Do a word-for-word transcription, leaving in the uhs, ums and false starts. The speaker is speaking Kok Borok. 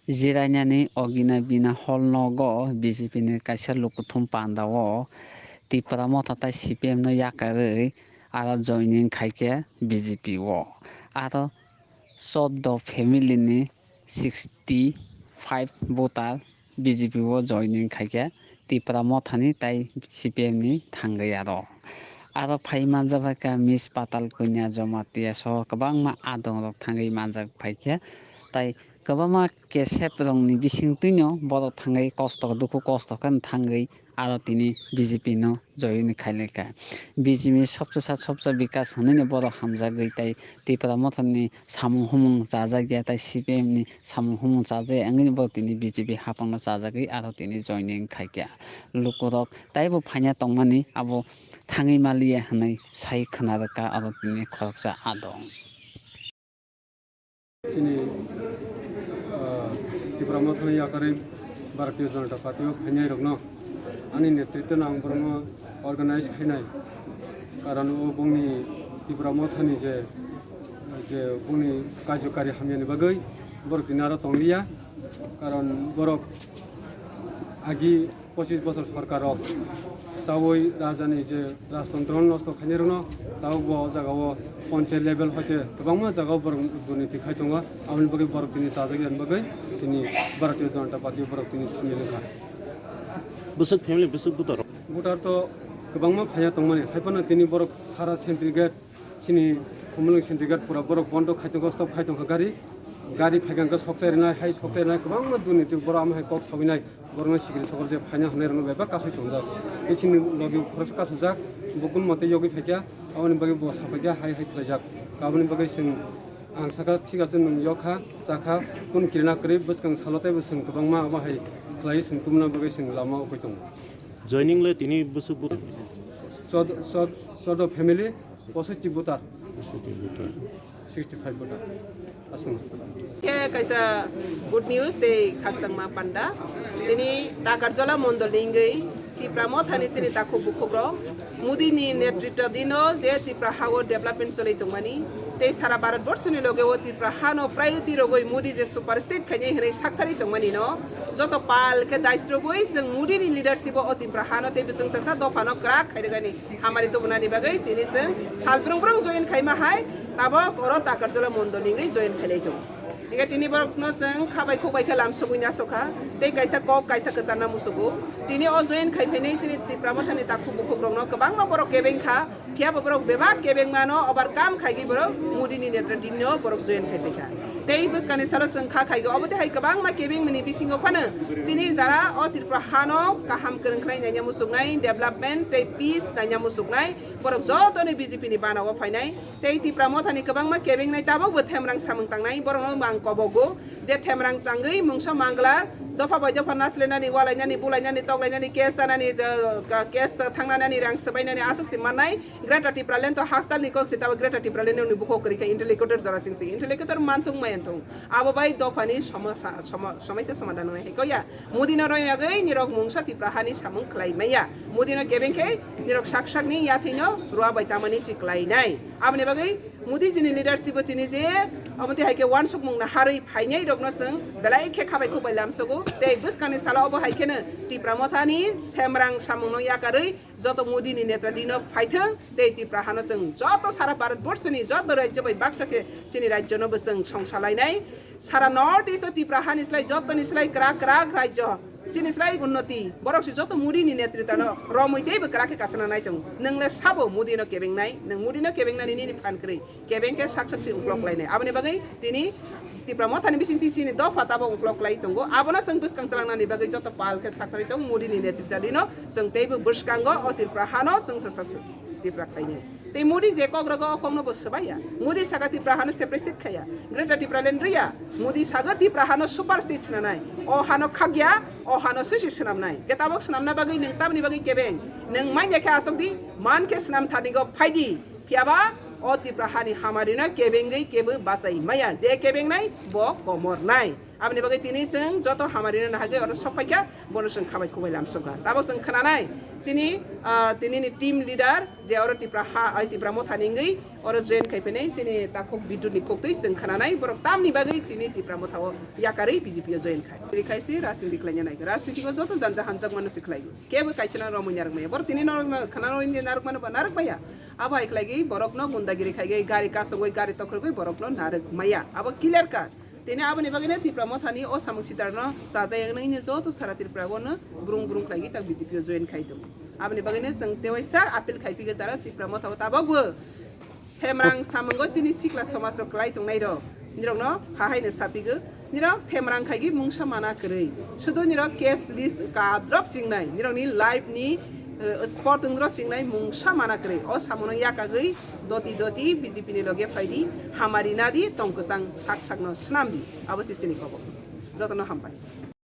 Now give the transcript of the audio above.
Jirainani Ogina Bina Hall nogo B J P ni kaisa lukuthum panda o Tipra Motha tai C P M no yakarwi aro joining khaikhe B J P o. Aro choddo family ni sixty five voter B J P o joining khaikhe Tipra Motha ni tai C P M ni thangwi aro. Aro phai manjak phaikha Miss Patal Kanya Jamatia so kwbangma adong rok thangwi manjak phaikhe tai kwbangma kesep rokni bisingtwino borok thangwi kosto, dukhu kosto khe thangwi aro tini B J P no join khailai kha. B J P ni sobse sa sobse bikas hinwi no borok hamjagwi tai Tipra Motha ni samung humung chajak ya tai C P M ni samung humung chajak ya wngwi no borok tini B J P hapang no chajagwi aro tini joining khaikha. Lukurok taibo phaina tongmani abo thangwi maliya hinwi sai khwna rwkha aro tini khoroksa adong. Chini, ah, Tipra Mothani yakarwi Bharatiya Janata Party o phainai rokno ani netritwno ang borokno organize khainai. Karon o bongni Tipra Mothani je, je bongni kajokari hamyani bagwi borok tini aro tongliya. Karon borok agi pochis bosor sorkar rok chawi rajani je rajtontro nosto khainai rokno tabuk bo o jaga o ponchayat level hoite kwbangma jaga o borok durniti khai tongo, aboni bagwi borok tini chajak yani bagwi tini Bharatiya Janata Party o borok tini samjak wngkha. Bwswk family, bwswk voter rok? Voter to kwbangma phaiya tongmani, hai phano tini borok sara Sentry Gate chini Khumulwng Sentry Gate pura borok bondo khai tongkha, stop khai tongkha gari. Gari phaikha hwnkhe sokchai rwnai, hai sokchai rwnai kwbangma durniti borok ama hai kok sawinai, borokno sikiri sokor je phaina hwnwi rwno bebak kasui tongjak. Tei chini logi khoroksa kasujak, bo kun mote yogwi phaikha, aboni bagwi bo saphaikha hai hai khlaijak. Aboni bagwi chwng ang sakha, thik ase nwng yokha, chakha, kun kirina kwrwi bwskang salo teibo chwng kwbangma abo hai khlaiwi chwng tubuna bagwi chwng lama ukui tongo. Joining le tini bwswk bu- Chod-, chod-, chodo family, pochis ti voter. Sixty five voter. Aswng. Khe kaisa good news tei khakchangma panda. Tini Takarjala mondol ni wngwi Tipra Mothani chini takhuk bukhuk rok Modi ni netritwa dino je Tipra ha o development choli tongmani tei sara Bharat borso ni loge o Tipra ha no priority rogwi Modi je super state khainai hwnwi sakthari tongmani no joto pal khe dais rogwi chwng Modi ni leadership o Tipra ha no tei bwswng sasa dopha no kwrak khairwgani. Hamari tubunani bagwi tini chwng sal brung brung join khaima hai tabok oro Takarjala mondol ni wngwi join khailai tongo. Hingke tini borokno chwng khabai khukbai khe lamsogwi nasokha tei kaisa kok kaisa kwcharna musugo. Tini o join khai phainai chini Tipra Mothani takhuk bukhuk rokno kwbangma borok kebeng kha, phiya bo borok bebak kebeng mano overcome khaigwi borok Modi ni netritwno borok join khai phaikha. Tei bwskangni salo chwng kha khaigwi obo tei hai kwbangma kebeng mani bisingo phano chini jara o Tripura hano kaham kwrwng khlai naina muchungnai, development tei peace naina muchungnai, borok jotono B J P ni bana o phainai tei Tipra Mothani kwbangma kebengnai tabokbo themrang samung tangnai, borokno ang kobogo je themrang tangwi mungsa mangla dopha bai dopha naslenani, walainani, bulainani, toklainani, case chanani, je, ka-, case thangnani, rang swbainani aswk se mannai. Greater Tipraland to hakchalni kok se, tabok Greater Tipraland ni bukhuk kwrwi kha intellectual jora sing se, intellectual man thung mai thung. Abo bai dophani somosa-, somo-, somaisa somadhan wngnai hai kok ya. Modi no royagwi nirok mungsa Tipra hani samung khlai maya. Modi no kebeng khe nirok sak sakni yathwi no rua bai tamani si khlai nai. Aboni bagwi Modi jini leadership o tini je omo twi hai khe wansukmung no harwi phainai rok no chwng belai khe khabai khukbai lamsogo. Tei bwskangni salo obo hai kheno Tipra Mothani themrang samung no yakarwi joto Modi ni netra dino phaithwng tei Tipra hano chwng joto sara Bharat borso ni joto rajyo bai baksa khe chini rajyo no bo chwng songsa lainai. Sara North East o Tipra hani slai joto ni slai kwrak kwrak rajyo, chini slai unnoti, borok se joto Modi ni netrita no romwi tei bo kwrak khe kasana nai tongo. Nwng le sabo Modi no kebeng nai, nwng Modi no kebeng nani nini phan kwrwi, kebeng khe sak sak se uklok lainai. Aboni bagwi tini Tipra Mothani bising twi chini dopha tabo uklok lai tongo. Abono chwng bwskang twlangnani bagwi joto pal khe sakharwi tongo Modi ni netrita dino. Chwng teibo bwskango o Tripura hano chwng sasa se Tripura khainai. Tei Modi je kok rogo o kokno bo swbaiya. Modi saka Tripura hano separate state khaiya. Greater Tipraland riya. Modi saka Tripura hano super state swnamnai. O hano khakya, o hano sisi swnamnai. Khe tabok swnamna bagwi nwng tamni bagwi kebeng. Nwng manya khe asok di, man khe swnam thani go phai di. Phiyaba o Tripura hani hamari no kebengwi kebo bachai maya. Je kebeng nai, bo komor nai. Aboni bagwi tini chwng joto hamarino nahagwi oro sok phaikha, bono chwng khabai khubai lamsokha. Tabok chwng khwnanai chini, ah, tinini team leader je oro Tipra ha, ai Tipra Motha ni wngwi oro join khai phainai chini takhuk Bidut ni koktwi chwng khwnanai borok tamni bagwi tini Tipra Motha o yakarwi B J P o join khai. Tini khai se rajniti khlaina nai. Rajniti o joto janja hamjak mano se khlai. Kebo kaisa na romwi narwk maya. Borok tini norok na khwna romwi narwk mano ba narwk maya. Abo hai khlaigwi borokno gundagiri khaigwi gari kasogwi gari tokhorgwi borokno narwk maya. Abo clear cut. Tini aboni bagwino Tipra Mothani o samung sitarno chajak wngwi joto sara Tripura o no brung brung khlaigwi tak B J P o join khai tongo. Aboni bagwino chwng tewaisa appeal khai phige jara Tipra Motha o tabok bo themrang samungo chini sikla somaj rok kwlai tongnai rok nirokno hahaino sapigo. Nirok themrang khaigwi mungsa mana kwrwi. Sudo nirok case list kadrop chingnai. Nirokni life ni, eh, spot wngdro chingnai mungsa mana kwrwi. O samono yakagwi doti doti B J P ni loge phaidi, hamari nadi, tong kwchang sak sakno snamdi. Abo se chini kobok. Jotono hambai.